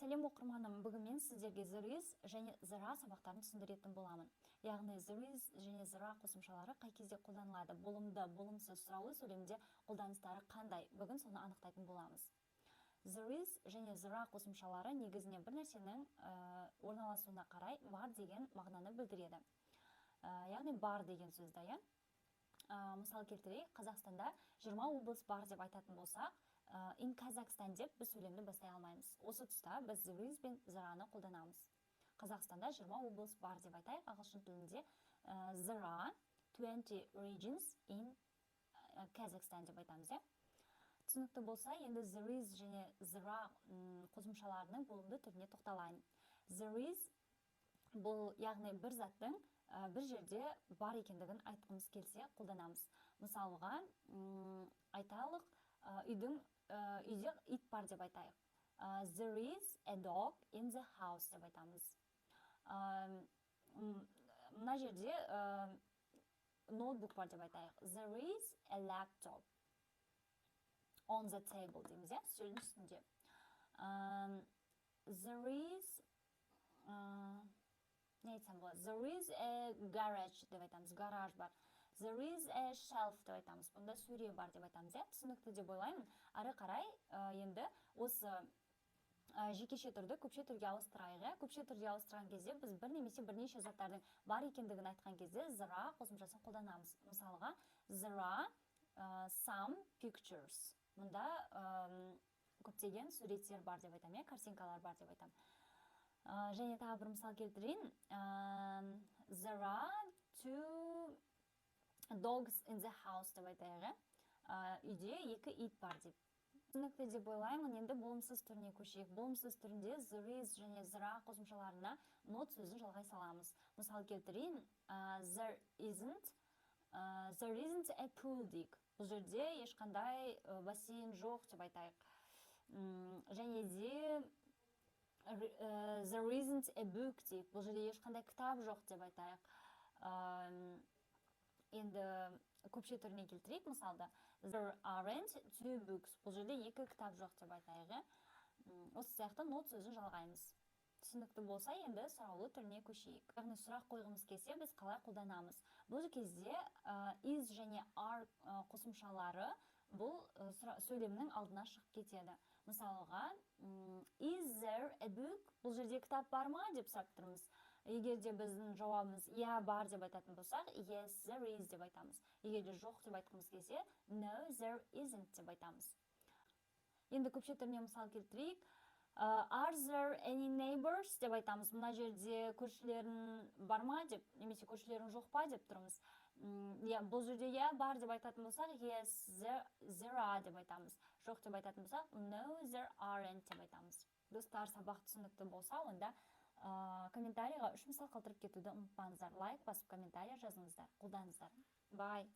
Сәлем, оқырманым! Бүгін мен сіздерге there is және there are сабақтарын түсіндіретін боламын. Яғни there is және there are қосымшалары қай кезде қолданылады, болымды, болымсыз, сұраулы сөйлемде қолданыстары қандай, бүгін соны анықтайтын боламыз. There is және there are қосымшалары негізінен бір нәрсенің орналасуына қарай бар деген мағынаны білдіреді. Яғни бар деген сөзді, иә. Мысал келтірейік: Қазақстанда 20 облыс бар деп айтатын болсақ, in Kazakhstan деп біз сөйлемді бастай алмаймыз. Осы тұста біз there is бен there are-ны қолданамыз. Қазақстанда 20 облыс бар деп айтайық. Ағылшын тілінде there are 20 regions in Kazakhstan деп айтамыз, иә. Түсінікті болса, енді there is және there are қосымшаларының болымды түріне тоқталайын. There is бұл, яғни бір заттың бір жерде бар екендігін айтқымыз келсе, қолданамыз. Мысалға, айталық, үйде ит бар деп айтайық. There is a dog in the house деп айтамыз. Мына жерде ноутбук бар деп айтайық. There is a laptop on the table дейміз, иә, үстелдің үстінде. There is, не айтсам болады, there is a garage деп айтамыз, гараж бар. There is a shelf деп айтамыз, бұнда сөре бар деп айтамыз, иә. Түсінікті деп ойлаймын. Ары қарай енді осы жекеше түрді көпше түрге ауыстырайық, иә. Көпше түрге ауыстырған кезде біз бір немесе бірнеше заттардың бар екендігін айтқан кезде there are қосымшасын қолданамыз. Мысалға, there are some pictures. Мұнда көптеген суреттер бар деп айтамын, иә, картинкалар бар деп айтамын. Және тағы бір мысал келтірейін. There are two dogs in the house деп айтайық, иә. Үйде екі ит бар деп. Түсінікті деп ойлаймын. Енді болымсыз түріне көшейік. Болымсыз түрінде there is және there are қосымшаларына not сөзін жалғай саламыз. Мысал келтірейін. There isn't a pool дейік. Бұл жерде ешқандай бассейн жоқ деп айтайық. Және де there isn't a book дейік. Бұл жерде ешқандай кітап жоқ деп айтайық. Енді көпше түріне келтірейік мысалды. There aren't two books. Бұл жерде екі кітап жоқ деп айтайық, иә. Осы сияқты not сөзін жалғаймыз. Түсінікті болса, енді сұраулы түріне көшейік. Яғни сұрақ қойғымыз келсе, біз қалай қолданамыз? Бұл кезде is және are қосымшалары бұл сөйлемнің алдына шығып кетеді. Мысалға, is there a book? Бұл жерде кітап бар ма деп сұрап тұрмыз. Егер де біздің жауабымыз иә, бар деп айтатын болсақ, yes, there is деп айтамыз. Егер де жоқ деп айтқымыз келсе, no, there isn't деп айтамыз. Енді көпше түріне мысал келтірейік. Are there any neighbors деп айтамыз. Мына жерде көршілерің бар ма деп немесе көршілерің жоқ па деп тұрмыз. Иә, бұл жерде иә, бар деп айтатын болсақ, yes, there are деп айтамыз. Жоқ деп айтатын болсақ, no, there aren't деп айтамыз. Достар, сабақ түсінікті болса, онда комментарийға үш мысал қалдырып кетуді ұмытпаңыздар. Лайк басып, комментарий жазыңыздар, қолдаңыздар. Bye.